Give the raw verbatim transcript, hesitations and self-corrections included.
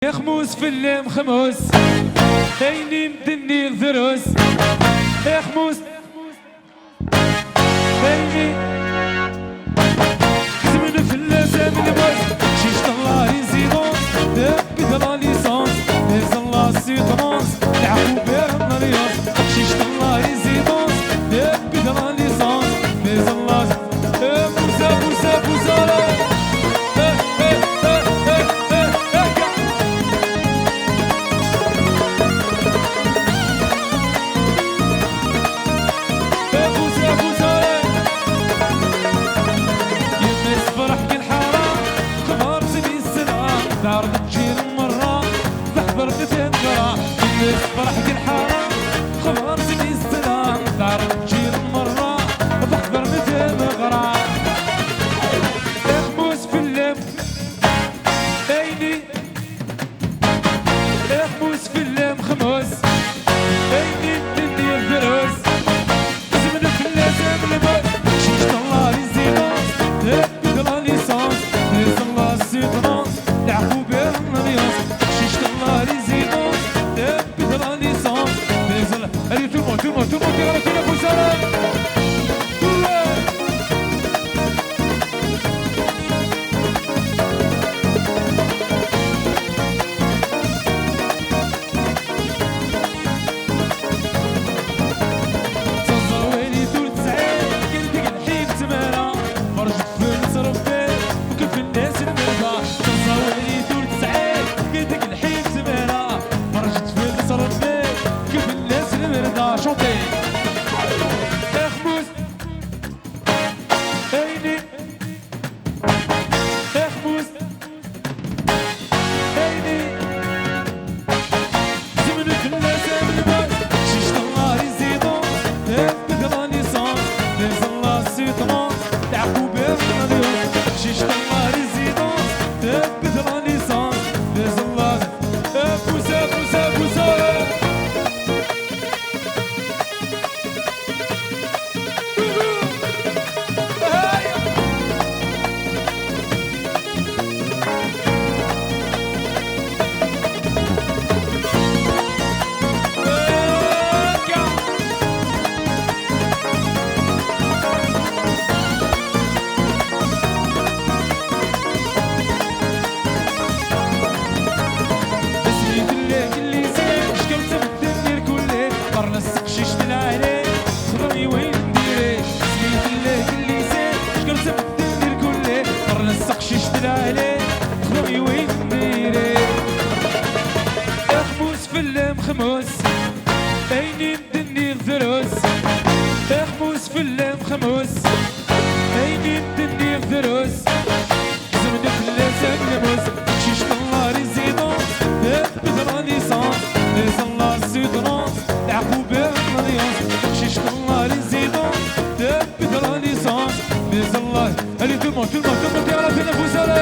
Ixmus fell-am xmus, ayen i m-d-nniɣ drus. Ixmus, ayen i ḥezmen fell-as am lmus. Aqcic de la résidence, depuis de la licence, mais en la soutenance, leɛqub irenna lyas. Aqcic de la résidence, depuis de la licence, mais en la Buza, buza, buza, la. Eh, eh, eh, eh, eh, eh, eh. Eh, buza, buza, la. Yemma-s tefreḥ deg lḥara, xbar s mi s-tenɣa, teɛreḍ tǧil merra, teḥḍer di tmeɣra. Yemma-s tefreḥ deg lḥara, xbar s mi s-tenɣa, teɛreḍ tǧil merra, teḥḍer di tmeɣra. Ixmus fell-am, ayen i, ixmus fell-am xmus, ayen i d-nniɣ drus. Ḥezmen fell-as am lmus. Aqcic de la résidence, depuis de la licence, mais en la soutenance, leɛqub irenna lyas. Aqcic de la résidence, depuis de la licence, mais en la... Allez, tout le monde, tout le monde, tout le monde, tira la tira pour ça, là. Ouais. Taẓawalit ur tesɛi, kan deg lḥif tmara, merǧet fell-as Rebbi, mkeffen-as lmerda. Taẓawalit ur tesɛi, kan deg lḥif tmara, merǧet fell-as Rebbi, mkeffen-as lmerda. Chanté. Ixmus, ayen i, ixmus, ayen i, ḥezmen fell-as am lmus. Aqcic de la résidence, depuis de la licence, mais en la soutenance, leɛqub irenna lyas. Aqcic de la résidence, depuis de la licence, mais en la... Eh, buza, buza, buza, eh. Asmi tella yelli-s, cekkeṛ-tt medden irkelli, qqaren-as teqcict lɛali, texdem i wayen n diri. Asmi tella yelli-s, cekkeṛ-tt medden irkelli, qqaren-as teqcict lɛali, texdem i wayen n diri. Ixmus fell-am xmus, ayen i d-nniɣ drus. Ixmus fell-am xmus, ayen i d-nniɣ drus. Ḥezmen fell-as am lmus. Aqcic de la résidence, depuis de la licence, mais en la soutenance, leɛqub irenna lyas. Aqcic de la résidence, depuis de la licence, mais en la... Allez, tout le monde, tout le monde, tout le monde, tira la tira pour ça, là.